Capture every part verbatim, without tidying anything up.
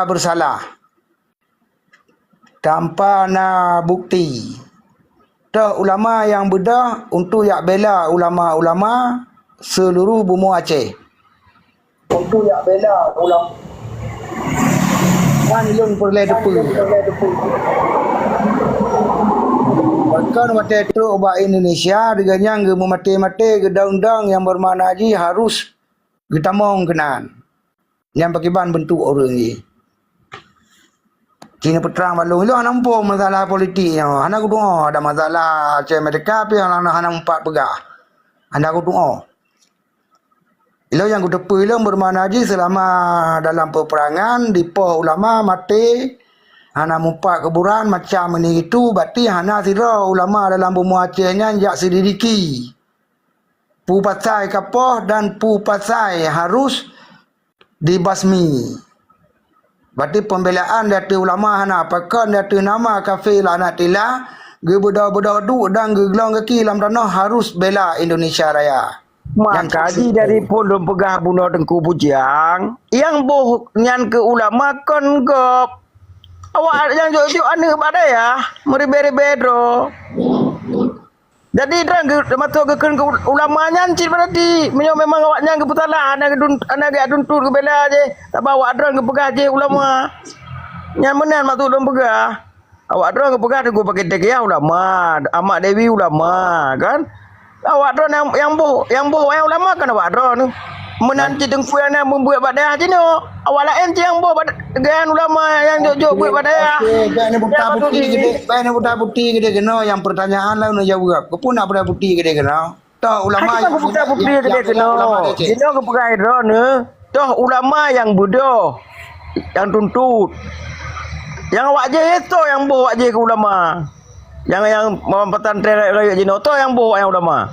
beursalah tanpa na bukeuti. Toh ulama nyang beudôh untuk jak bela ulama-ulama seuluruh bumoe Aceh. Untuk jak bela ulama. Nyan lôn peureulée teupeue. Bahkan watée trok bak Indonesia, deungon nyang geumeumaté-maté geudong-dong nyang beumakna jih harus geutamong keunan. Nyan pakriban beuntuk ureuëng jih. Ci neupeutrang bak lôn, ilôn hana muphom masalah politik nyoe. Hana kutu'oh, ada masalah Aceh Merdeka pih hana, hana meupat peugah. Hana kutu'oh. Ilôn nyang kuteupeue ilôn beumakna jih seulama dalam peuperangan, dipoh ulama maté, hana meupat kuburan, macam ini itu, berarti hana sidroe ulama dalam bumoe Aceh nyan jak selidiki. Peue pasai ka poh dan peue pasai harus dibasmi. Berarti pembelaan di ateueh ulama hana, pakon di ateueh nama kafé laknatillah, geubeudôh-beudôh duek dan geuglong gaki lam tanoh harus bela Indonesia Raya. Maka jih dari phon lôn peugah bunoe Teungku Bujang, nyang boh nyan keu ulama kon gob. Awak nyang jok-jok aneuëk bak dayah, meuribée-ribée droe. Jadi droe geu-, teumasok geukheun keu ulama nyan cit berarti. Meunyoe memang awak nyan geupeusalah, hana geudun-, hana geujak tuntut geubela jih, sabab awak droe geupeugah jih ulama. Nyan meunan maksud lôn peugah. Awak droe geupeugah Teungku Pakitai Kiyah ulama, Ahmad Dewi ulama, kan? Awak droe nyang, nyang boh, nyang boh wayang ulama kan awak droe nyoe. Meunan cit teungku nyang na beuet bak dayah jinoe. Awak laén cit nyang boh bak, geuyan ulama nyang jok-jok beuet bak dayah. Oke, bèk neubuta buti geude, bèk neubuta buti geude keunoe, nyang pertanyaan lalu neujaweueb. Keupeue nak buta buti geude keunoe? Toh ulama nyang buta buti geude keunoe. Jinoe geupeugah droe nyoe, toh ulama nyang beudôh, nyang tuntut. Nyang awak jih, toh nyang boh awak jih keu ulama. Nyang, nyang pesantren rayeuk-rayeuk jinoe, toh nyang boh awak nyan ulama.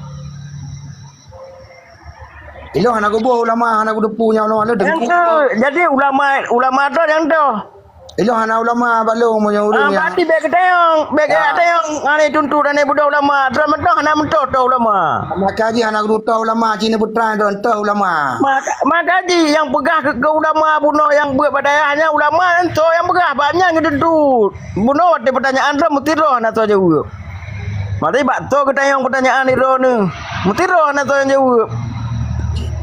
Ilôn hana kuboh ulama, hana kuteupeue nyan ulama, lôn teungku. Nyang tu, jadi ulama, ulama tu nyang tu. Ilôn hana ulama bak lôn meunyoe ureueng nyang. Ah, berarti bèk geutanyong, bèk geutanyong hana tuntut dan beudôh ulama. Droe meutoh hana meutoh toh ulama. Maka jih hana kutoh ulama, cit neupeutrang droe toh ulama. Maka, maka jih nyang peugah keu, keu ulama bunoe nyang beuet bak dayah nyan ulama nyan toh nyang peugah, bak nyan geutuntut. Bunoe watèe peutanyaan droe meusidroe hana soe jaweueb. Maté bak toh geutanyong peutanyaan droeneuh, meusidroe hana soe nyang jaweueb.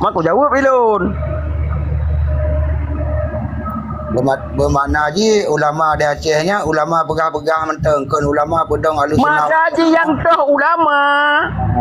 Mako jaweueb ilôn. Beumak-, beumakna jih ulama di Aceh nyan ulama peugah-peugah mantong, kon ulama peudong Ahlussunnah. Maka jih nyang toh ulama,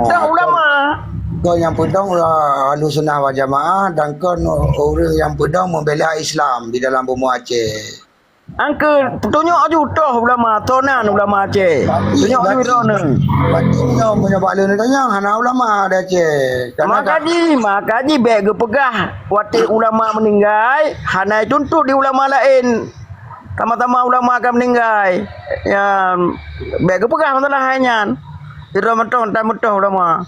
toh ulama. Kon nyang peudong, uh, Ahlussunnah wal Jamaah dan kon ureueng nyang peudong membela Islam di dalam bumoe Aceh. Angkeu, tunyok aju toh ulama, toh nan ulama Aceh. Tunyok aju droeneuh. Berarti meunyoe, meunyoe bak lôn tanyong, hana ulama di Aceh. Karena maka jih, maka jih bèk geupeugah watèe ulama meuninggai, hana tuntut di ulama laén. Sama-sama ulama ka meuninggai. Ya, bèk geupeugah masalah hai nyan. Sidroe mantong tan meutoh ulama.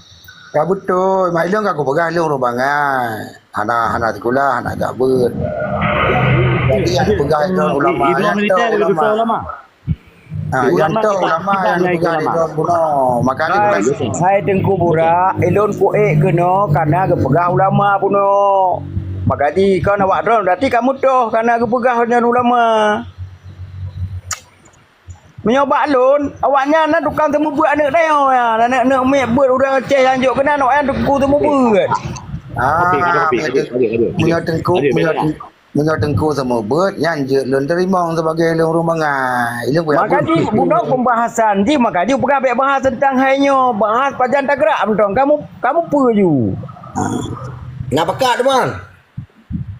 Ka beutôi, mak ilôn ka kupeugah lôn ureueng bangai. Hana, hana sikula, hana jak beuet. Jadi, nyang peugah droe ulama, nyang toh ulama. Ha, nyang toh ulama, nyang peugah droe bunoe. Makanya hai, hai Teungku Burak, ilôn kuék keunoe kana geupeugah ulama bunoe. Maka jih kon awak droe, berarti kamoe toh kana geupeugah nyan ulama. Meunyoe bak lôn, awaknyan na tukang seumeubeuet aneuk tanyoe nyan, aneuk-aneuk miet beuet ureueng Aceh nyang jok keunan, awaknyan teungku seumeubeuet. Ah, meunyoe teungku, meunyoe teungku, meunyoe teungku seumeubeuet, nyan jeuet lôn teurimong sibagoe lôn ureueng bangai. Lôn maka jih bunoe pembahasan jih, maka jih peugah bèk bahas teuntang hai nyoe, bahas pajan tagrak mantong. Kamoe, kamoe peue ju? Na pakat, Man.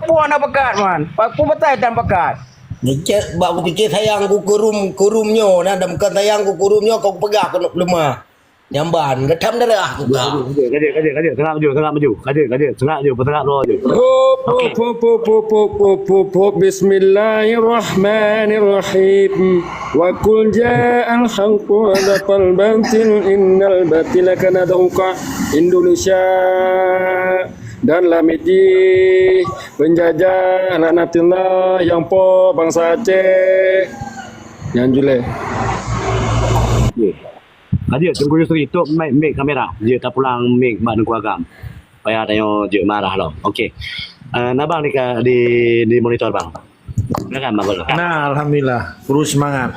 Peue hana pakat, Man? Peue batai tan pakat? Nicet bak kupike sayang ku keu rum, keu rum nyoe, na, dan bukan sayang ku keu rum nyoe, ka kupeugah keuneuk leumah. Nyamban, geutam darah ku ka. Kajeut, kajeut, kajeut, kajeut, seungap ju, seungap ju. Kajeut, kajeut, seungap ju, peuseungap droe ju. Hop, hop, hop. Bismillahirrahmanirrahim. Wa qul ja'al haqqu wa zahaqal batil, innal batila kana zahuqa. Indonesia dan Lamidi penjajah laknatullah nyang po bansa Aceh. Nyan juleh. Aja Teungku Yusri, tutup mic, mic kamera. Dia tapulang mic bak Teungku Agam. Payah tanyoe jeuet marah lom. Okey. Eh, na bang di, di, di monitor bang. Silakan, Bang Guru. Nah, alhamdulillah, terus semangat.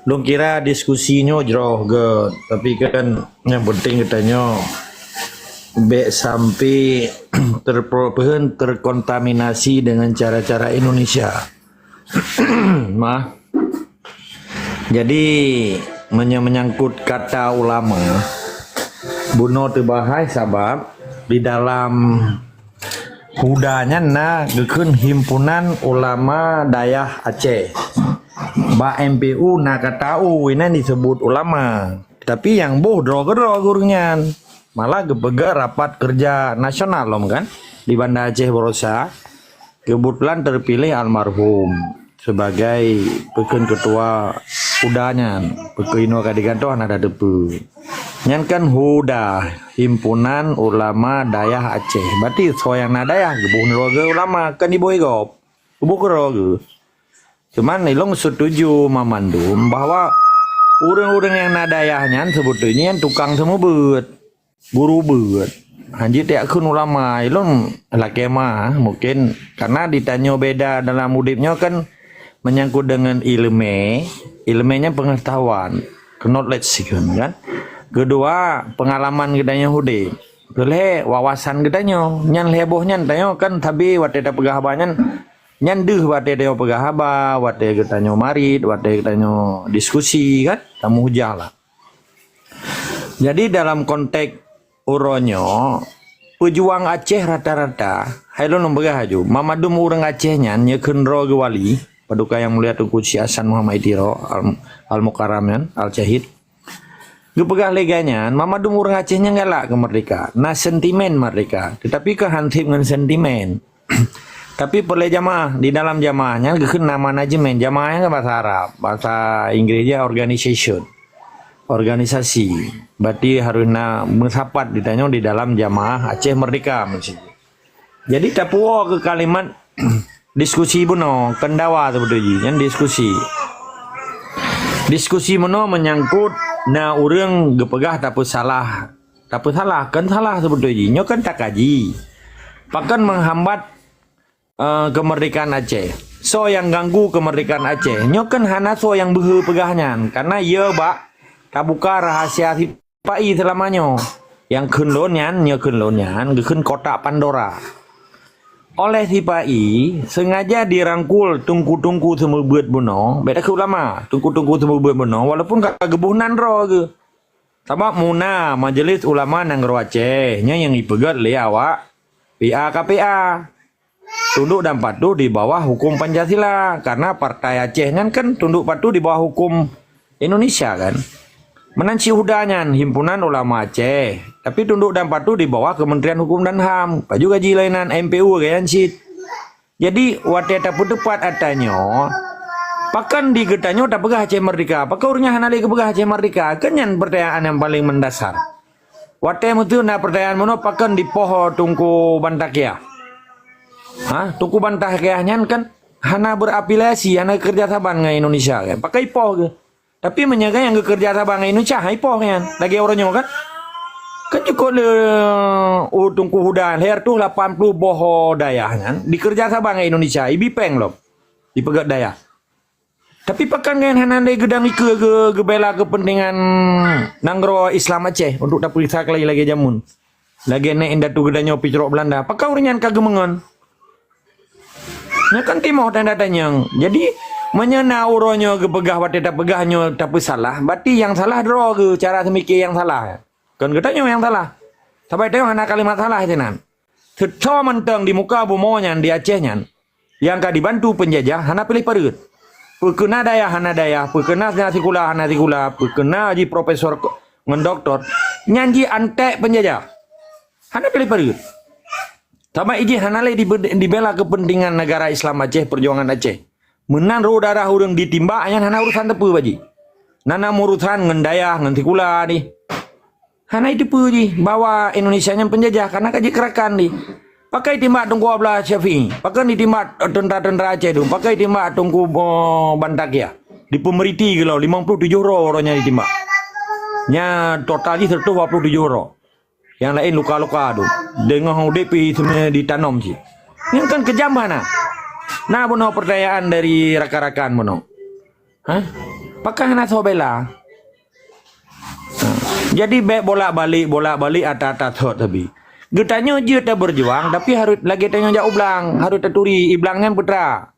Lôn kira diskusi nyoe jroh gét, tapi kan nyang penting geutanyoe bèk sampai terpro-, peuen, terkontaminasi dengan cara-cara Indonesia. Mah. Jadi, meunyo-, menyangkut kata ulama, bunoe teubahai sabab di dalam HUDA nyan na geukheun Himpunan Ulama Dayah Aceh. Bak M P U na kata u, inan disebut ulama. Tapi nyang boh droe keudroe gurèe nyan. Malah geupeugah rapat kerja nasional lom kan di Banda Aceh Barosa. Keubeutulan teupiléh almarhum sebagai peukheun keutua HUDA nyan, peukheun inoe ka digantoh hana tateupeue. Nyan kan HUDA, Himpunan Ulama Dayah Aceh. Berarti soe nyang na dayah geuboh nibak ulama, kan diboh gob. Geuboh keudroe geuh. Cuman ilôn setuju mamandum bahwa ureuëng-ureuëng nyang na dayah nyan sebetulnya nyan tukang seumeubeuet. Guru beuet. Hanjeuet tajak kheun ulama, ilôn lakée ma, mungkin karena ditanyoe beda dalam udeb nyoe kan menyangkut dengan ileumé, ileumé nyan pengetahuan, knowledge sikheun kan. Kedua, pengalaman geutanyoe udeb. Keulhée, wawasan geutanyoe. Nyan lhée boh nyan tanyoe kan tabi watée tapeugah haba nyan, nyan deuh watée tanyoe peugah haba, watée geutanyoe marit, watée geutanyoe diskusi kan, tamuhujah lah. Jadi dalam konteks uroe nyoe, peujuang Aceh rata-rata, hai lôn lôn peugah laju, mamandum ureuëng Aceh nyan nyoe kheun droe geuwali, paduka Yang Mulia Teungku Syekh Hasan Muhammad Itiro, Al-, Al-Mukarram nyan, Al-Syahid. Geupeugah lé geuh nyan, mamandum ureuëng Aceh nyan galak keu merdeka, na sentimen merdeka, tetapi keu han seb ngon sentimen. Tapi peureulée jamaah, di dalam jamaah nyan geukheun na manajemen. Jamaah nyan kan bahasa Arab, bahasa Inggréh jih organisation. Organisasi. Berarti harus na meusapat ditanyoe di dalam jamaah Aceh Merdeka meusti. Jadi tapuwoe keu kalimat diskusi bunoe, kon dawa sebetul jih, nyan diskusi. Diskusi bunoe menyangkut na ureuëng geupeugah tapeusalah. Tapeusalah, kon salah sebetul jih. Nyoe kan takaji. Pakon menghambat eh, kemerdekaan Aceh. Soe nyang ganggu kemerdekaan Aceh? Nyoe kan hana soe nyang beuhe peugah nyan, karena ye bak tabuka rahasia sipa-i seulama nyoe. Nyang kheun lôn nyan, nyoe kheun lôn nyan, geukheun kotak Pandora. Oleh sipa-i, sengaja dirangkul teungku-teungku seumeubeuet bunoe, beda keu ulama, teungku-teungku seumeubeuet bunoe, walaupun ka geuboh nan droe geuh. Sabab muna Majelis Ulama Nanggroe Aceh, nyan nyang ipeugét lé awak P A K P A. Tunduk dan patuh di bawah hukum Pancasila, karena Partai Aceh nyan kan tunduk patuh di bawah hukum Indonesia kan. Meunan cit HUDA nyan, Himpunan Ulama Aceh, tapi tunduk dan patuh di bawah Kementerian Hukum dan HAM. Paju gaji laénan M P U gaya cit. Jadi watée tapeuteupat ata nyoe, pakon di geutanyoe tapeugah Aceh Merdeka? Pakon ureuëng nyan hana lé geupeugah Aceh Merdeka? Kan nyan pertanyaan nyang paleng mendasar. Watée meuteuna pertanyaan meunoe, pakon dipoh Teungku Bantaqiah? Ha, Teungku Bantaqiah nyan kan hana berafiliasi, hana kerja saban ngon Indonesia kan. Pakon ipoh geuh? Tapi meunyoe nyang geukeureuja saban ngon Indonesia, hai poh nyan, lagée uroe nyoe kan? Kan cukop lé, oh, Teungku HUDA, lhée reutôh lapan ploh boh dayah nyan dikeureuja saban ngon Indonesia, ibi péng lom, ipeugét dayah. Tapi pakon nyan hana lé geudang ikeue geu-, geubela keupeuntengan nanggroe Islam Aceh untuk tapeuriksa lagée-lagée jameun? Lagée nyan indatu geutanyoe picrok Beulanda. Pakon ureuëng nyan ka geumeungon? Nyan kan timoh tanda tanyong. Jadi, meunyoe na uroe nyoe geupeugah watée tapeugah nyoe tapeusalah, berarti nyang salah droe geuh cara seumiké nyang salah. Kon geutanyoe nyang salah. Sabai tanyoe hana kalimat salah sinan. Seutôt mantong di muka bumoe nyan di Aceh nyan, nyang ka dibantu peunjajah hana piléh pareut. Peu keuh na dayah hana dayah, peu keuh na sikula hana sikula, peu keuh na jih profesor ko-, ngon doktor, nyan jih anték peunjajah. Hana piléh pareut. Sama ijih hana lé dibe-, dibela keupeuntengan negara Islam Aceh, perjuangan Aceh. Meunan roh darah ureuëng ditimbak, nyan hana urusan teupeu bak jih. Nana urusan ngon dayah, ngon sikula dih. Hana jiteupeue jih bahwa Indonesia nyan peunjajah, karena ka jikeurakan dih. Pakon jitimbak Teungku Abdullah Syafi'i, pakon jitimbak tentara-tentara Aceh tu, pakon jitimbak Teungku, eh, Bantaqiah. Dipeumeuriti geuh lom, limong ploh tujoh droe uroe nyan jitimbak. Nyan total jih seratus dua puluh tujoh droe. Nyang laén luka-luka tu. Deungon udeb pih seumé jitanom cit. Nyan kan keujam hana. Na bunoe pertanyaan dari rakan-rakan bunoe. Hah? Pakon hana soe bela? Ha. Jadi bèk bolak-balik, bolak-balik ata-ata thot tapi. Geutanyoe jeuet tabeurjuang, tapi harôh lagèe tanyoe jak u blang, harôh taturi, i blang nyan peue teuma.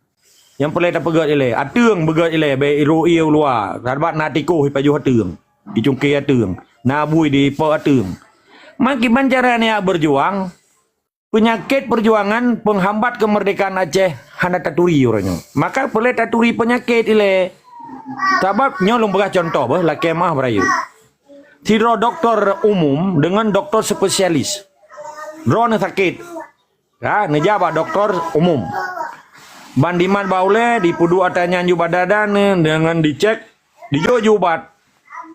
Nyang peureulèe tapeugèt ilèe, ateueng beugèt ilèe, bèk irô ié u luwa, sabab na tikoh ipajoh ateueng, icungké ateueng, na bui diipa ateueng. Meukiban cara nyak beurjuang, peunyakét peurjuangan peunghambat keumeurdèkaan Aceh hana taturi uroe nyoe. Maka peureulèe taturi peunyakét ilèe. Sabab nyoe lôn peugah cuntoh beuh, lakèe meu'ah beurayeuk. Sidroe doktor umum deungon doktor spesialis. Droeneuh sakét. Ha, neujak bak doktor umum. Ban dimat bak ulèe, dipeuduek ata nyan jubak dada neuh, deungon dicèk, dijok ju ubat.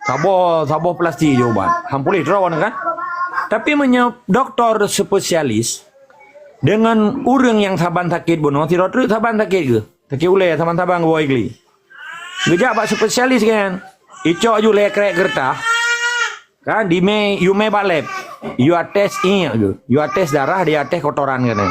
Saboh, saboh plastik ju ubat. Han puléh droe kan? Tapi meunyoe doktor spesialis, deungon ureueng nyang saban sakét bunoe, sidroe treuk saban sakét geuh. Sakét ulèe saban-saban geuwoe glé. Geujak bak spesialis kan? Icok ju lhèe krèk keureutah. Kan, dimè, yumè bak lab. You are test iék geuh. You are test darah, dia test kotoran keunan.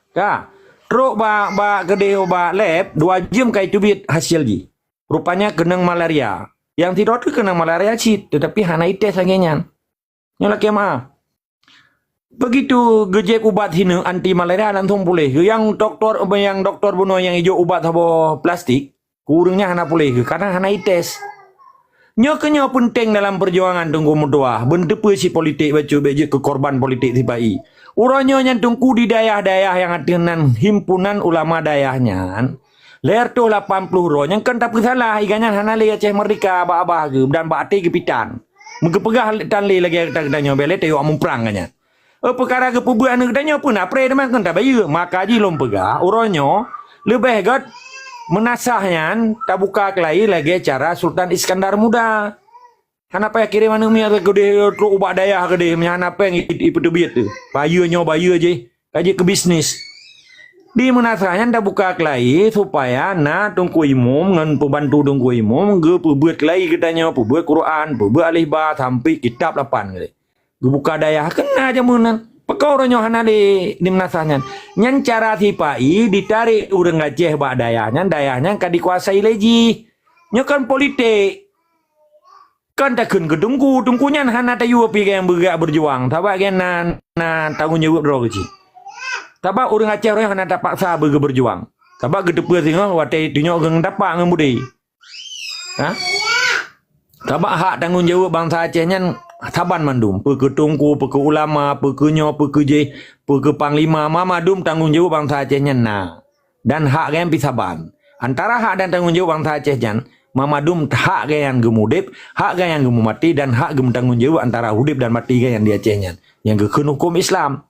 Ka. Trok bak, bak keudéh bak lab, dua jeuem ka iteubiet hasil jih. Rupanya keunong malaria. Nyang sidroe treuk keunong malaria cit, tetapi hana itest lagèe nyan. Nyoe lakèe meu'ah. Begitu geujép ubat sineuk anti malaria langsung puléh. Nyang doktor, nyang doktor bunoe nyang ijok ubat saboh plastik, keu ureueng nyan hana puléh geuh, karena hana itest. Nyoe keuh nyoe peunteng dalam peujuangan Teungku meutuah. Beuneuteupeu si politik bacut bèk jeuet keu korban politik sipa-i. Uroe nyoe nyan Teungku di dayah-dayah nyang ateueh nan himpunan ulama dayah nyan, lhèe reutôh lapan ploh droe nyang kon tapeusalah, iga nyan hana lé Aceh Merdeka bak babah geuh dan bak até geupitan. Meugeupeugah tan lé lagèe gata-gata nyoe bèk lé tayue muprang nyan. Eh, peukara geupeubeuet aneuk geutanyoe peue na pré teuma kon tabayeue. Maka jih lôn peugah, uroe nyoe leubeh gèt meunasah nyan tabuka keulayi lagèe cara Sultan Iskandar Muda. Hana payah kirém aneuk miet keudéh trok ubak dayah keudéh, meunyo hana péng i-, ipeuteubiet teuh. Bayeue nyoe bayeue jih, ka jeuet keu bisnis. Di meunasah nyan tabuka keulayi supaya na Teungku Imum ngon peubantu Teungku Imum geupeubeuet keulayi geutanyoe, peubeuet Quran, peubeuet alif ba sampai kitab lapan keudéh. Geubuka dayah keunan jameun nyan. Pakon uroe nyoe hana di, di meunasah nyan? Nyan cara sipa-i ditarek ureueng Aceh bak dayah nyan, dayah nyan ka dikuasai lé jih. Nyoe kan politik. Kan takheun keu Teungku, Teungku nyan hana tayue pih gobnyan beugak beurjuang, sabab gobnyan na, na tanggong jaweueb droe geuh cit. Sabab ureueng Aceh roh nyoe hana tapaksa beu geubeurjuang. Sabab geuteupeue singoh watèe tunyok geuh ngon tapak ngon beudé. Ha? Sabab hak tanggong jaweueb bansa Aceh nyan saban mandum, peu keu teungku, peu keu ulama, peu keu nyoe, peu keu jéh, peu keu panglima, ma mandum tanggong jaweueb bansa Aceh nyan na. Dan hak gobnyan pih saban. Antara hak dan tanggong jaweueb bansa Aceh nyan, ma mandum hak gobnyan geumudép, hak gobnyan geumumaté, dan hak geumeutanggong jaweueb antara udép dan maté gobnyan di Aceh nyan, nyang geukheun hukôm Islam.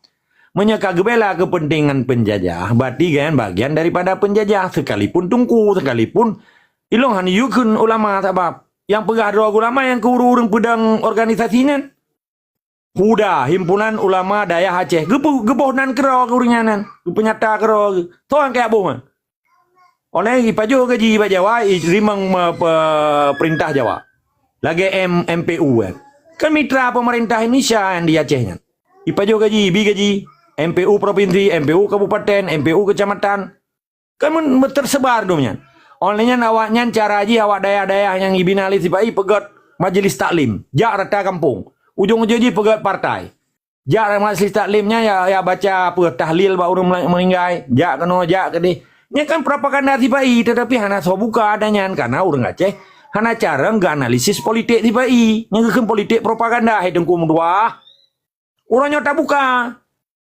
Meunyoe ka geubela keupeuntengan peunjajah, berarti gobnyan bagian daripada peunjajah, sekalipun teungku, sekalipun ilôn hana yue kheun ulama, sabab nyang peugah droe ulama nyang keu ureueng-ureueng peudong organisasi nyan. HUDA, Himpunan Ulama Dayah Aceh, geupeu-, geuboh nan keudroe keu ureueng nyan, geupeunyata keudroe. Soe nyang kajak boh nyan? Óh lheueh ipajoh gaji bak Jawa, i-, rimong me-, pe-, peurintah Jawa. Lagèe M-, M P U kan. Kan mitra pemerintah Indonesia nyang di Aceh nyan. Ipajoh gaji, ibi gaji. M P U provinsi, M P U kabupaten, M P U kecamatan. Kan men-, men-, tersebar dum nyan. Óh lheueh nyan awak nyan cara jih awak dayah-dayah nyang ibina lé sipa-i peugèt majelis taklim. Jak rata kampung. Ujong-ujong jih peugèt partai. Jak majelis taklim nyan ya, ya baca apa tahlil bak ureueng mela-, meuninggai. Jak keunoe, jak keudéh. Nyan kan propaganda sipa-i, tetapi hana soe buka ata nyan karena ureueng Aceh hana carông geuanalisis politik sipa-i. Nyang geukheun politik propaganda, hai Teungku meutuah. Uroe nyoe tabuka.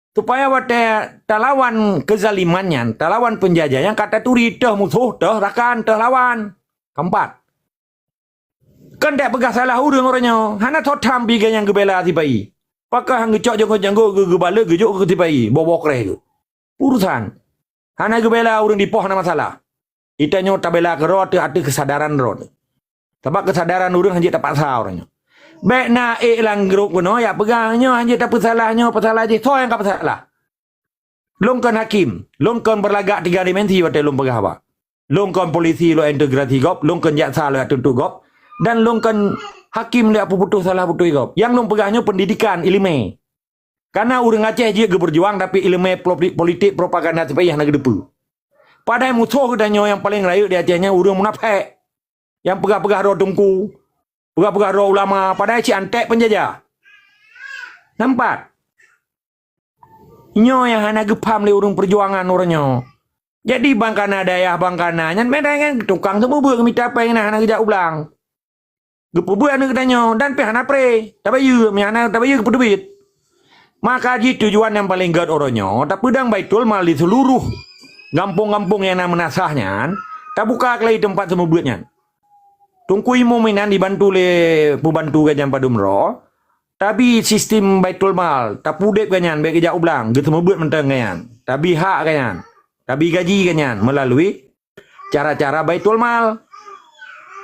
Supaya watèe talawan keuzaliman nyan, talawan peunjajah nyan, ka taturi teuh musoh, teuh rakan, teuh lawan. Keumpat. Kan dak peugah salah ureueng uroe nyoe, hana soe tham pih gobnyan geubela sipa-i. Pakon han geucok janggot-janggot geu-, geubalek geujok keu sipa-i, boh-boh kreh geuh. Urusan. Hana geubela ureueng dipoh hana masalah. Geutanyoe tabela keudroe ateueh, ateueh keusadaran droe. Sabab keusadaran ureueng hanjeuet tapaksa uroe nyoe. Bèk na ék lam grup keunoe jak peugah nyoe hanjeuet tapeusalah, nyoe peusalah jih, soe nyang ka peusalah. Lôn kon hakém, lôn kon beulagak tiga dimensi watèe lôn peugah haba. Lôn kon polisi lôn integrasi gob, lôn kon jaksa lôn jak tuntut gob, dan lôn kon hakém lôn jak peuputôh salah beutôi gob. Nyang lôn peugah nyoe peundidikan, ileumèe. Kana ureueng Aceh jeuet geubeurjuang, tapi ileumèe poli-, politik propaganda sipa-i hana geuteupeue. Padahai musoh geutanyoe nyang paleng rayeuk di Aceh nyan ureuëng munafék. Nyang peugah-peugah droe teungku, peugah-peugah droe ulama, padahai cit anték peunjajah. Nampak? Nyoe nyang hana geupaham lé ureuëng peujuangan uroe nyoe. Jadi bangkana dayah bangkana nyan, meunan nyan tukang seumeubeuet geumita péng na hana geujak u blang. Geupeubuet aneuëk geutanyoe dan pih hana pré, tabayeue, meunyo hana tabayeue geupeuteubiet. Maka jih tujuan nyang paleng gét uroe nyoe, tapeudong Baitul Mal di seuluruh gampông-gampông nyang na meunasah nyan, tabuka keulai teumpat seumeubeuet nyan. Teungku Imum inan dibantu lé peubantu geuh nyan padum droe, tabi sistem Baitul Mal, tapeudeb geuh nyan, bék geujak u blang, geuseumeubeuet mantong geuh nyan, tabi hak geuh nyan, tabi gaji geuh nyan meulalui cara-cara Baitul Mal.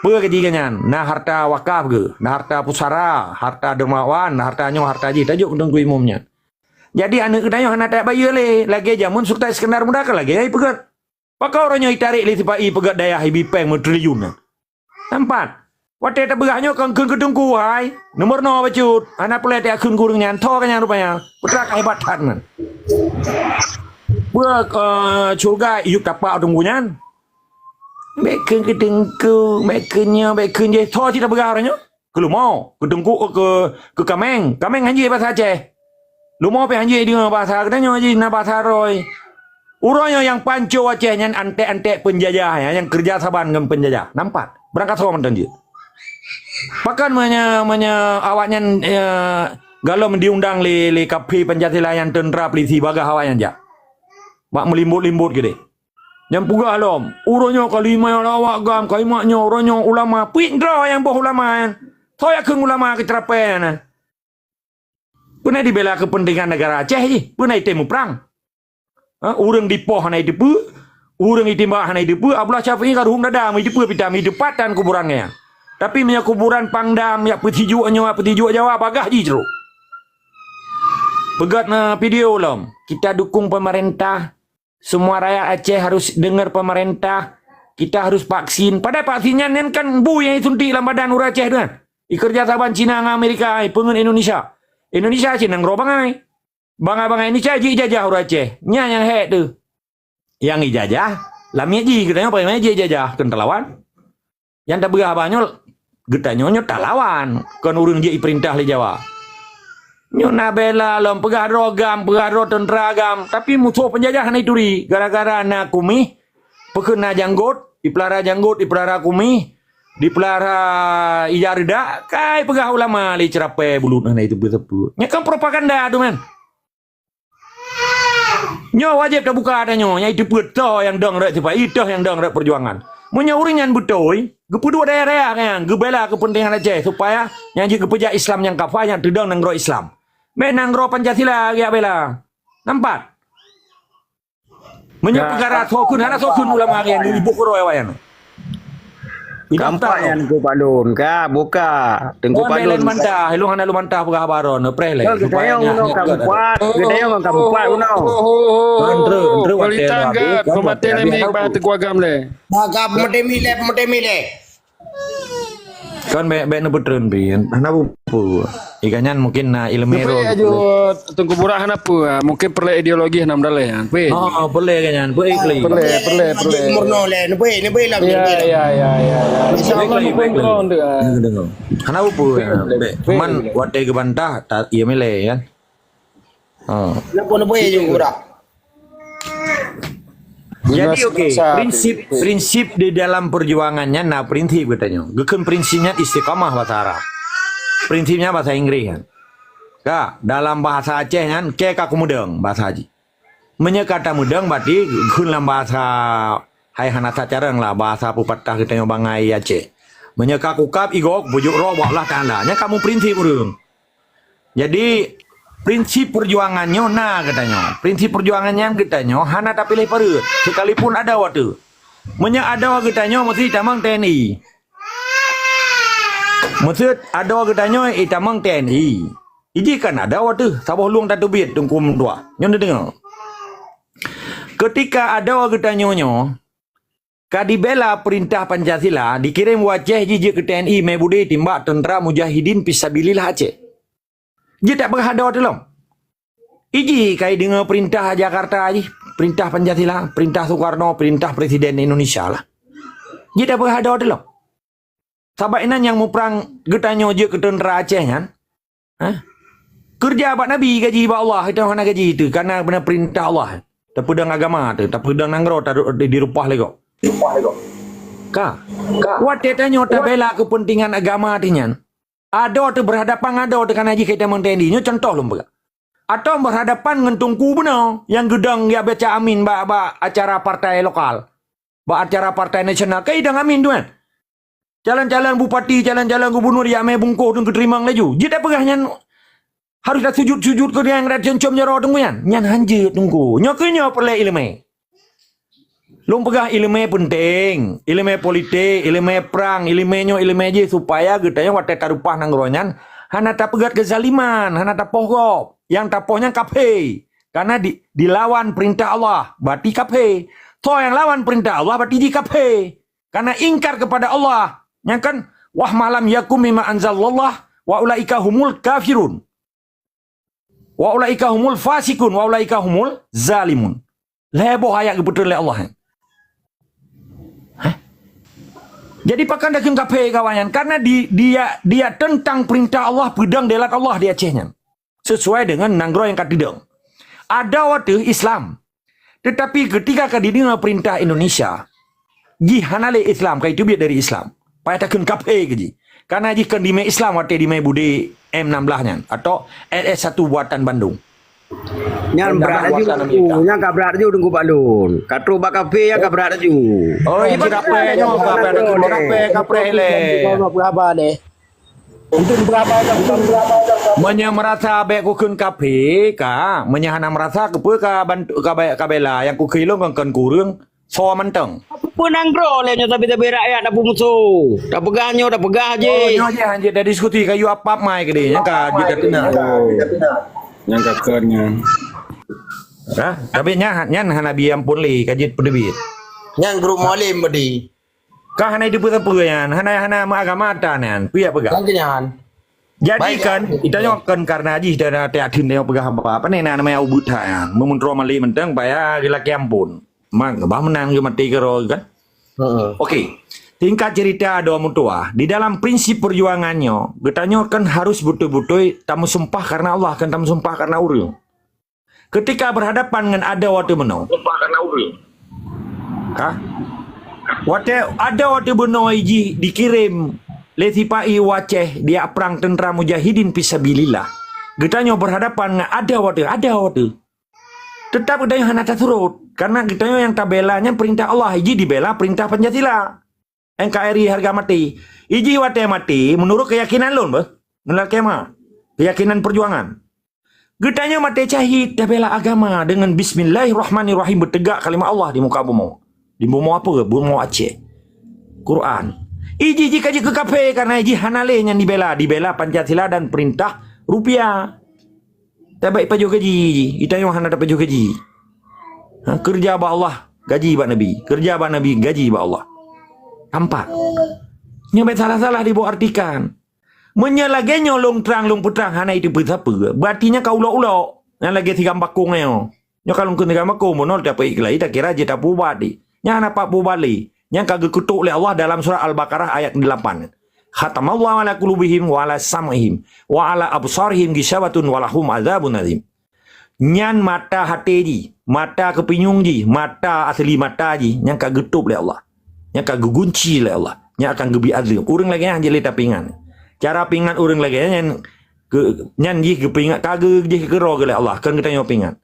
Peue gaji geuh nyan? Na harta wakaf geuh, na harta pusara, harta dermawan, na harta nyoe, harta jih, tajok keu Teungku Imum nyan. Jadi aneuëk geutanyoe hana tabayeue lé, lagée jameun Sultan Iskandar Muda ka lagée nyan ipeugét. Pakon uroe nyoe itarek lé sipa-i peugét dayah ibi péng meutriliun nyan? Nampak? Watée tabeugah nyoe kon kheun keu teungku hai, neumeurunoe bacut, hana peureulée takheun keu ureuëng nyan, tho geuh nyan rupanya. Peue teuma ka hebat that nyan. Peue, eh, syurga iyup tapak teungku nyan? Bék kheun keu teungku, bék kheun nyoe, bék kheun jéh, tho cit tabeugah uroe nyoe. Keu leumo, keu teungku, keu, keu kaméng. Kaméng hanjeuet basa Aceh. Leumo pih hanjeuet deungoe basa geutanyoe jih na basa roy. Uroe nyoe nyang panco Aceh nyan anték-anték peunjajah, ya, nyang keureuja saban ngon peunjajah. Nampak? Beurangkasoe mantong jeuet. Pakon meunyo, meunyo awaknyan, eh, galom diundang lé, lé kaphé Pancasila nyang teuntra peulisi bagaih awaknyan jak. Bak meulimbot-limbot keudeh. Nyang peugah lom, uroe nyoe kalimah nyang lawak gam, kalimat nyoe, uroe nyoe ulama. Pih droe nyang boh ulama nyan. Soe nyang kheun ulama keu ceurapée nyan? Peue na dibela keupeuntengan negara Aceh jih? Peue na item muprang? Ha, ureuëng dipoh hana iteupeue, ureuëng itimbak hana iteupeue, Abdullah Syafi'i ka ruhueng dada, meuteupeue pih tam iteupat tan kuburan geuh nyan. Tapi meunyoe kuburan Pangdam, yak peusijuek nyoe, yak peusijuek Jawa, bagaih jih jroh. Peugét na video lom, kita dukung pemerintah, semua rakyat Aceh harus dengar pemerintah, kita harus vaksin. Padahai vaksin nyan, nyan kan bu nyang isuntik lam badan ureuëng Aceh tu kan. Ikeureuja saban Cina ngon Amerika, ipeungeut Indonesia. Indonesia cit nanggroe bangai. Bangai-bangai Indonesia jijajah ureuëng Aceh. Nyan nyang hék tu. Nyang ijajah, lamiet jih geutanyoe paléng jijajah, kheun talawan. Nyang tabeugah haba nyoe, geutanyoe nyoe talawan, kon ureuëng jeuet ipeurintah lé Jawa. Nyoe na bela lom peugah droe gam, peugah droe teuntra gam, tapi musoh peunjajah hana ituri, gara-gara na kumih, peukheun na janggot, ipeulara janggot, ipeulara kumih, dipeulara ija reudak, kai peugah ulama lé ceurapée bulut hana iteupeue-teupeue. Nyan kan propaganda tu man. Nyoe wajéb tabuka tanyoe, nyang iteupeue toh nyang dong rot sipa-i, toh nyang dong rot peujuangan. Meunyoe ureuëng nyan beutôi, geupeuduek dayah-dayah nyan, geubela keupeuntengan Aceh supaya nyang jeuet geupeujak Islam nyang kafa nyang teudong nanggroe Islam. Bék nanggroe Pancasila geujak bela. Nampak? Meunyoe peukara soe kheun, hana soe kheun ulama nyan, iboh keudroe awaknyan. Kampak nyan Teungku Padun, ka buka. Teungku Padun. Lôn bantah, lôn hana lôn bantah peugah haba droe, neupreh lé. Geutanyoe ngon kampak, geutanyoe ngon kampak unoe. Kan treu, treu watée habéh, kan watée habéh. Teungku Agam lé. Maka peumeutéh milé, peumeutéh milé. Kan bék, bék neupeutreun pih, hana peue-peue. Ikan nyan mungkin na ileumé roh. Aju Teungku Burak hana peue, mungkin peureulée ideologi hana meudaleh. Peureulée. Oh, peureulée kan nyan, peureulée. Peureulée, peureulée, peureulée. Meurunoe lé, neubri, neubri lam. Ya, ya, ya, ya. Insya Allah, baik, baik, baik. Dengar, dengar. Hana peue-peue. Baik, baik. Man watée geubantah, ta-, iya milée kan. Ha. Kenapa neubri aju Burak? Jadi, okey, prinsip, prinsip di dalam perjuangan nyan na prinsip geutanyoe. Geukheun prinsip nyan istiqamah bahasa Arab. Prinsip nyan bahasa Inggris kan. Ka, dalam bahasa Aceh nyan, ke ka kumeudong bahasa jih. Meunyoe ka tameudong, berarti geukheun lam bahasa hai hana sacarong lah, bahasa peupatah geutanyoe bangai Aceh. Meunyoe ka kukab igoe, kupeujok roh bak Allah Taala. Nyan kamoe prinsip ureuëng. Jadi, prinsip peujuangan nyoe na geutanyoe. Prinsip peujuangan nyan geutanyoe hana tapiléh pareut, sekalipun adoe teuh. Meunyoe adoe geutanyoe meusti tamong T N I. Meusti adoe geutanyoe itamong T N I. Iji kan adoe teuh, saboh lueng tateubiet Teungku meutuah. Nyoe neudeungoe. Keutika adoe geutanyoe nyoe, ka dibela peurintah Pancasila, dikirém u Aceh jih jeuet keu T N I mé budé timbak teuntra mujahidin fisabilillah Aceh. Jeuet tak peugah adoe teuh lom. Iji kai deungoe peurintah Jakarta jih, Perintah Pancasila, perintah Soekarno, perintah Presiden Indonesia lah. Jeuet tapeugah adoe teuh lom. Sabab inan nyang muprang geutanyoe jeuet keu teuntra Aceh nyan, ha? Keureuja bak Nabi gaji bak Allah, geutanyoe hana gaji teuh, kareuna beuna perintah Allah. Tapeudong agama teuh, tapeudong nanggroe ta-, di, dirupah lé gob. Ka. Watée tanyoe tabela keupeuntengan agama teuh nyan, adoe teuh beurhadapan ngon adoe teuh, kareuna jih ka itamong T N I. Nyoe cuntoh lôn peugah. Atau beurhadapan ngon teungku bunoe nyang geudong jak baca amin bak, bak acara partai lokal, bak acara partai nasional. Ka idong amin tu kan? Calon-calon bupati, calon-calon gubunur jak mé bungkôh teungku teurimong laju. Jeuet tapeugah nyan harôh tasujut-sujut keu nyang rot com-com jaroe teungku nyan. Nyan hanjeuet teungku. Nyoe keuh nyoe peureulée iéleumé. Lôn peugah iéleumé peunteng, iéleumé politik, iéleumé prang, iéleumé nyoe, iéleumé jih, supaya geutanyoe watée tarupah nanggroe nyan hana tapeugét keuzaliman, hana tapoh gob. Nyang tapoh nyan kaphé. Kareuna di, dilawan peurintah Allah, berarti kaphé. Soe nyang lawan peurintah Allah, berarti jih kaphé. Kareuna ingkar keupada Allah. Nyang kan, "Wa ma lam yakum mimma anzalallah, wa ulaika humul kafirun." Wa ulaika humul fasikun, wa ulaika humul zalimun. Lhée boh ayat geupeutreun lé Allah. Hah? Jadi pakon takheun kaphé kawan nyan? Karena di, dia, dia tentang perintah Allah, peudong delat Allah di Aceh nyan. Sesuai dengan nanggroe nyang ka teudong. Adoe teuh Islam. Tetapi ketika ka dideungoe perintah Indonesia, jih hana lé Islam, ka jiteubiet dari Islam. Payah takheun kaphé keu jih. Karena jih kon dimé Islam watée dimé budé M enam belas nyan atau S S satu buatan Bandung. Nyan M enam belas brat laju, buatan Amerika. Nyan ka brat laju Teungku Pak Lôn. Ka trok bak kaphé nyan ka brat laju. Oh, iya, brat laju. Brat laju, brat laju. Meunyoe meurasa bék kukheun kaphé ka, meunyoe hana meurasa keupeue ka bantu, ka ba-, ka bela nyang kukheun lôn kon, kon kureueng, soe mantong. Peue nanggroe lé nyoe sabe-sabe rakyat tapeumusoh. Tapeugah nyoe, tapeugah jih. Oh, nyoe jih hanjeuet tadiskusi kayu apap mai keudeh nyan ka jeuet tateuna. Nyang ka kheun nyan. Ha? Tapi nyan, nyan hana bi ampôn lé, ka jeuet peuteubiet. Nyan grup Mualem tadi. Ka hana jiteupeue-teupeue nyan, hana, hana meuagama ata nyan, peue jak peugah. Kan nyan. Jadi kan, itanyoe kan karena jih dana tiak theun tanyoe peugah haba. Apa ni, na namanya ubit ha nyan. Meumeuntro mali mantong payah geulakée ampôn. Mak bah meunan geumaté keudroe kan. Heeh. Okey. Singkat cerita dua mutua, di dalam prinsip perjuangan nyoe, geutanyoe kan harus beutôi-beutôi tameusumpah karena Allah, kan tameusumpah karena ureuëng. Ketika berhadapan ngon adoe teuh bunoe. Sumpah karena ureuëng. Ka? Watée adoe teuh bunoe jih dikirém lé sipa-i u Aceh dijak prang teuntra mujahidin fisabilillah. Geutanyoe berhadapan ngon adoe teuh, adoe teuh. Teutap geutanyoe hana tasurot, karena geutanyoe nyang tabela nyan peurintah Allah, jih dibela peurintah Pancasila. N K R I harga mati. Ijih watée mati meunurot keuyakinan lôn beuh. Ngon lam kemah. Keuyakinan peujuangan. Geutanyoe maté syahid tabela agama deungon bismillahirrahmanirrahim beuteugak kalimah Allah di muka bumoe. Di bumoe apa? Bumoe Aceh. Quran. Ijih jih ka jeuet keu kaphé karena ijih hana lé nyang dibela. Dibela Pancasila dan perintah rupiah. Tabaik pajoh gaji jih. Geutanyoe hana tapajoh gaji. Ha, keureuja bak Allah, gaji bak Nabi. Keureuja bak Nabi, gaji bak Allah. Tampak. Nyoe bék salah-salah diboh artikan. Meunyoe lagée nyoe lôn trang, lôn peutrang hana jiteupeue sapeue, berarti nyan ka ulok-ulok. Nyan lagée sigam bakong nyoe. Nyoe ka lôn kheun sigam bakong, bunoe tapeuiklai, takira jeuet tapeuubat di. Nyan hana pat peuubat lé. Nyan ka geukeutok lé Allah dalam surat Al-Baqarah ayat delapan. "Khatamallahu ala qulubihim wa ala sam'ihim wa ala absarihim gisawatun wa lahum adzabun adzim." Nyan mata até jih, mata keupinyueng jih, mata asli mata jih, nyan ka geutôb lé Allah. Nyan ka geugunci lé Allah. Nyan akan geubri azeueb. Ureuëng lagée nyan hanjeuet lé tapeuingat. Cara peuingat ureuëng lagée nyan, ke-, nyan jih geupeuingat, ka geu-, jih keudroe lé Allah, kon geutanyoe peuingat.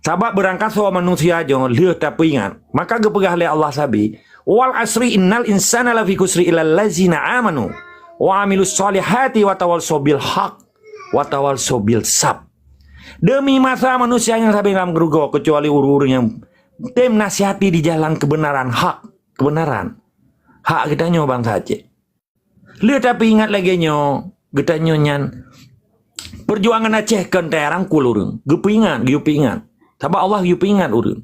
Sabab beurangkasoe manusia nyoe lheueh tapeuingat, maka geupeugah lé Allah sabe, "Wal asri innal insana lafi khusri illal lazina amanu wa amilus solihati wa tawasau bil haq wa tawasau bil sab." Demi masa manusia nyang sabe lam geurugoe, keucuali ureuëng-ureuëng nyang tem nasihati di jalan keubeunaran hak, keubeunaran. Hak geutanyoe bansa Aceh. Lheueh tapeuingat lagée nyoe, geutanyoe nyan peujuangan Aceh kon tayue rangkul ureuëng. Geupeuingat, geupeuingat. Sabab Allah geupeuingat ureuëng.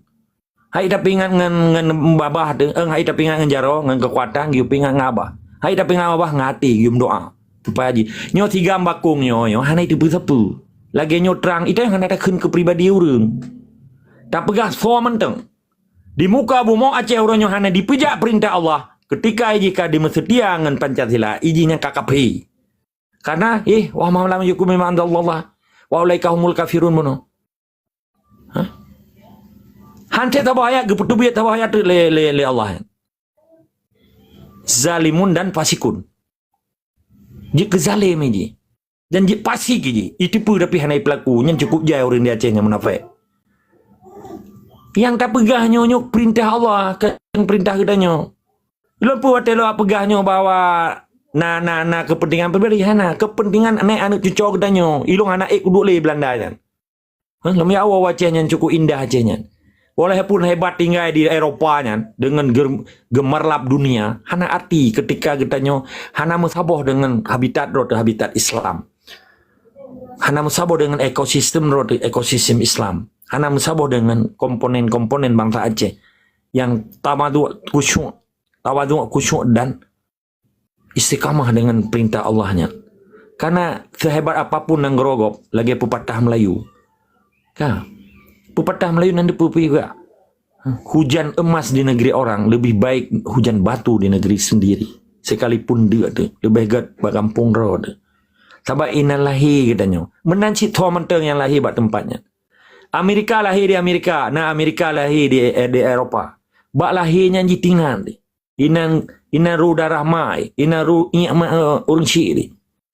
Hai tapeuingat ngon, ngon babah teuh, eh, hai tapeuingat ngon jaroe, ngon keukuatan, geupeuingat ngon babah. Hai tapeuingat babah ngon até, geumeudoá. Supaya jih. Nyoe sigam bakong nyoe, nyoe hana jiteupeue sapeue. Lagée nyoe trang, ita hana takheun keu pribadi ureuëng. Tapeugah soe mantong. Di muka bumoe Aceh uroe nyoe hana dipeujak peurintah Allah, keutika ijih ka dimeuseutia ngon Pancasila, ijih nyang ka kafé. Karena, eh, wa ma lahum min hukmin illa ma anzalallah, wa ulaika humul kafirun bunoe. Hah? Han cit saboh ayat, geupeuteubiet saboh ayat teuk lé, lé, lé Allah. Zalimun dan fasikun. Jeuet keu zalim jih. Dan jeuet fasik jih. Iteupeue tapi hana ipeulaku. Nyan cukup jai ureuëng di Aceh nyang munafék. Nyang tapeugah nyoe, nyoe peurintah Allah, kon peurintah geutanyoe. Lôn peue watée lôn peugah nyoe bahwa na, na, na keupeuntengan pribadi, hana. Keupeuntengan aneuëk-aneuëk cucoe geutanyoe. Ilôn hana ék kuduek lé Beulanda nyan. Hah, lom ya Allah, Aceh nyan cukup indah Aceh nyan. Walaupun hebat tinggai di Eropa nyan, dengan ger-, gemerlap dunia, hana arti ketika geutanyoe hana meusaboh dengan habitat droe teuh habitat Islam. Hana meusaboh dengan ekosistem droe teuh ekosistem Islam. Hana meusaboh dengan komponen-komponen bangsa Aceh yang tawaduk khusyuk, tawaduk khusyuk dan istiqamah dengan perintah Allah nyan. Karena sehebat apapun nanggroe gob, lagée pepatah Melayu. Ka, pepatah Melayu nan deupeue-peue juga. Hujan emas di negeri orang lebih baik hujan batu di negeri sendiri. Sekalipun deuk teuh, leubeh gét bak gampông droe teuh. Sabab inan lahé geutanyoe. Meunan cit thoe mantong nyang lahé bak teumpat nyan. Amerika lahé di Amerika, na Amerika lahé di, eh, di Eropa. Bak lahé nyan jitingan teuh. Inan, inan ru darah mai, inan ru iek ma, eh, ureuëng syik teuh.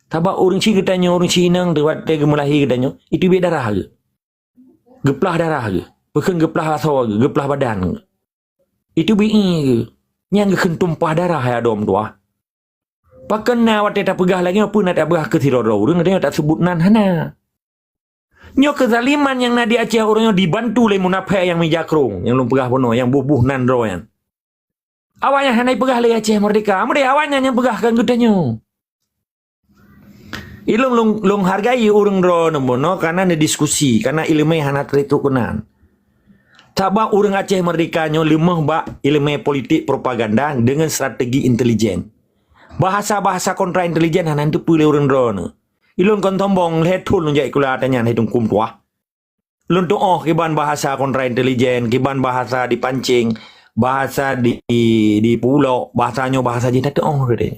Sabab ureuëng syik geutanyoe, ureuëng syik inong teuh watée geumeulahé geutanyoe, iteubiet darah geuh. Geuplah darah geuh. Peukheun geuplah asoe geuh, geuplah badan geuh. Iteubiet ié geuh. Nyan geukheun tumpah darah hai adoe meutuwah. Pakon na watée tapeugah lagée nyoe, peue na tapeugah keu sidroe-droe ureuëng, geutanyoe taseubut nan hana. Nyoe keuzaliman nyang na di Aceh uroe nyoe dibantu lé munafék nyang mija krong, nyang lôn peugah bunoe, nyang boh-boh nan droe nyan. Awaknyan hana jipeugah lé Aceh merdeka, meudeh awaknyan nyang peugah keu geutanyoe. Ilôn lôn, lôn hargai ureuëng droeneuh bunoe karena neudiskusi, karena iéleumé hana teureuk keunan. Sabab ureuëng Aceh merdeka nyoe leumoh bak iéleumé politik propaganda deungon strategi intelijen. Bahasa-bahasa kontra intelijen hana teupeue lé ureuëng droeneuh. Ilôn kon sombong, lhée thon lôn jak sikula ata nyan hai Teungku meutuwah. Lôn tuoh kiban bahasa kontra intelijen, kiban bahasa dipancing, bahasa di, di, dipulok, bahasa nyoe, bahasa jih, tatuoh tadi.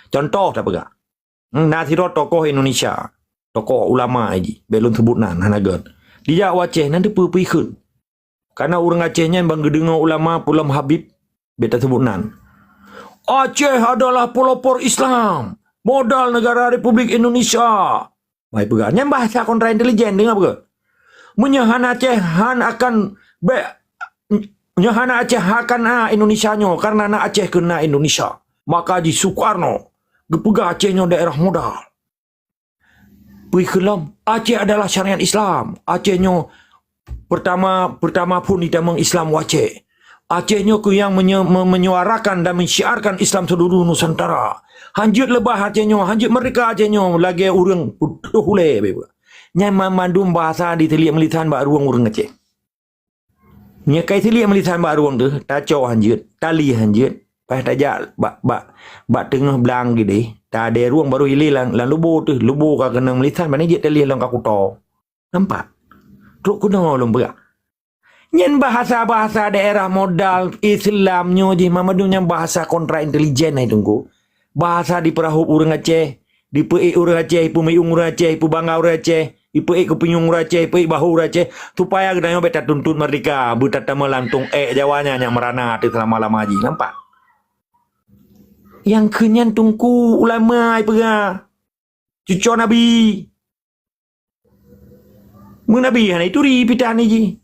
Contoh tapeugah. Na sidroe tokoh Indonesia, tokoh ulama jih, bék lôn seubut nan, hana gét. Dijak u Aceh, nan teupeue-peue kheun. Karena ureuëng Aceh nyan ban geudeungoe ulama Pulam Habib, bék taseubut nan. Aceh adalah pelopor Islam, modal negara Republik Indonesia. Wahai peugah, nyan bahasa kontra intelijen, deungoe peugah. Meunyoe hana Aceh han akan bék, nyoe hana Aceh akan na Indonesia nyoe, karena na Aceh keu na Indonesia. Maka jih Soekarno geupeugah Aceh nyoe daerah modal. Peue kheun lom, Aceh adalah syariat Islam. Aceh nyoe pertama, pertama phon jitamong Islam u Aceh. Aceh nyoe keuh nyang menye-, me-, menyuarakan dan mensyiarkan Islam seluruh Nusantara. Hanjeuet leubah Aceh nyoe, hanjeuet merdeka Aceh nyoe lagée ureuëng putôh ulée beuh. Nyan mandum bahasa diteuliek meulisan bak rueng ureuëng Aceh. Nyoe kai teuliek meulisan bak rueng teuh, tacok hanjeuet, tali hanjeuet, paih tajak bak, bak, bak teungoh blang gideh, tadée rueng barô ilée lam, lam lubo teuh, lubo ka keunong meulisan, bani jeuet tali lom ka kuto. Nampak? Trok keunoe lôn peugah. Nyan bahasa-bahasa daerah modal Islam nyoe jih mandum nyan bahasa kontra intelijen hai Teungku. Bahasa dipeurahôb ureuëng Aceh, dipeuék ureuëng Aceh, ipeumiyueng ureuëng Aceh, ipeubangga ureuëng Aceh, ipeuék keupinyueng ureuëng Aceh, ipeuék bahô ureuëng Aceh, supaya geutanyoe bék tatuntut merdeka, beutatamong lam tông ék Jawa nyan nyang meurana ateueh seulama-lama jih. Nampak? Nyang kheun nyan Teungku ulama ipeugah. Cucoe Nabi. Meu Nabi hana ituri pitan jih.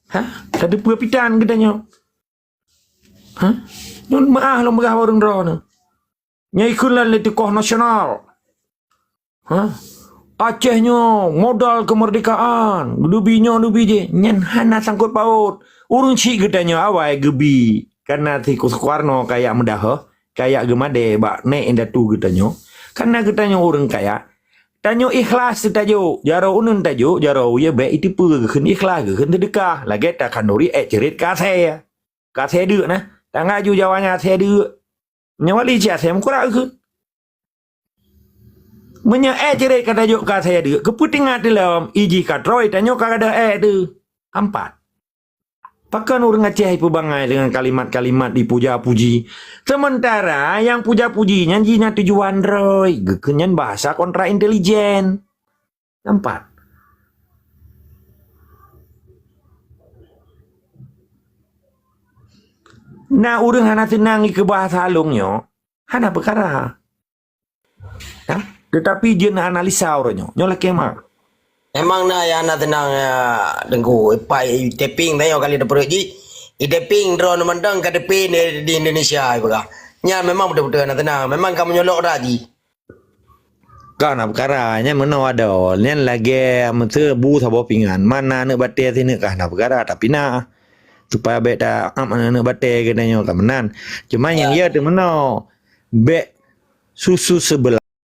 Ha? Ka teupeue pitan geutanyoe? Ha? Nyoe meuah lôn peugah bak ureuëng droeneuh. Nyoe ikheun lôn lé tokoh nasional. Ha? Aceh nyoe modal keumeurdekaan, neubi nyoe neubi jih. Nyan hana sangkot paut. Ureuëng syik geutanyoe awai geubi. Karena si Soekarno kajak meudahoh, kajak geumadée bak nék indatu geutanyoe. Karena geutanyoe ureuëng kaya, tanyoe ikhlas teutajok, jaroe uneun tajok, jaroe uyée bék iteupeue geukheun ikhlas, geukheun seudeukah, lagée takhanduri ék ceurit keu asée. Keu asée deuk na, tangaju Jawa nyan asée deuk. Nyoe wali cit asée meukurak geukheun. Meunyoe ék ceurit ka tajok keu asée deuk, keupeue teuingat teuh lom, ijih ka trôi, tanyoe ka gadôh ék teuh. Ampat. Pakon ureuëng Aceh ipeubangai dengan kalimat-kalimat dipuja-puji, sementara nyang puja-puji nyan jih na tujuan droe, geukheun nyan bahasa kontra intelijen. Nampak? Na ureuëng hana seunang ikeubah salong nyoe, hana peukara. Nah, tetapi jeuet na analisa uroe nyoe. Nyoe lakée mak. Memang na nyang hana seunang, ya, Teungku. Ipai taping tanyoe kali teupeuruet jih. I taping droe mantong K T P di, di Indonesia, ipeugah. Nyan memang beutôi-beutôi hana seunang. Memang ka meunyeulok dah jih. Ka na peukara, nyan meunoe adoe. Nyan lagée meuseu bu saboh pingan. Mana aneuëk batée sineuk ka na peukara, tapi na. Supaya bék ta-, am aneuëk batée geutanyoe ka meunan. Cuma nyang ya teumeunoe. Bék susu sebelah.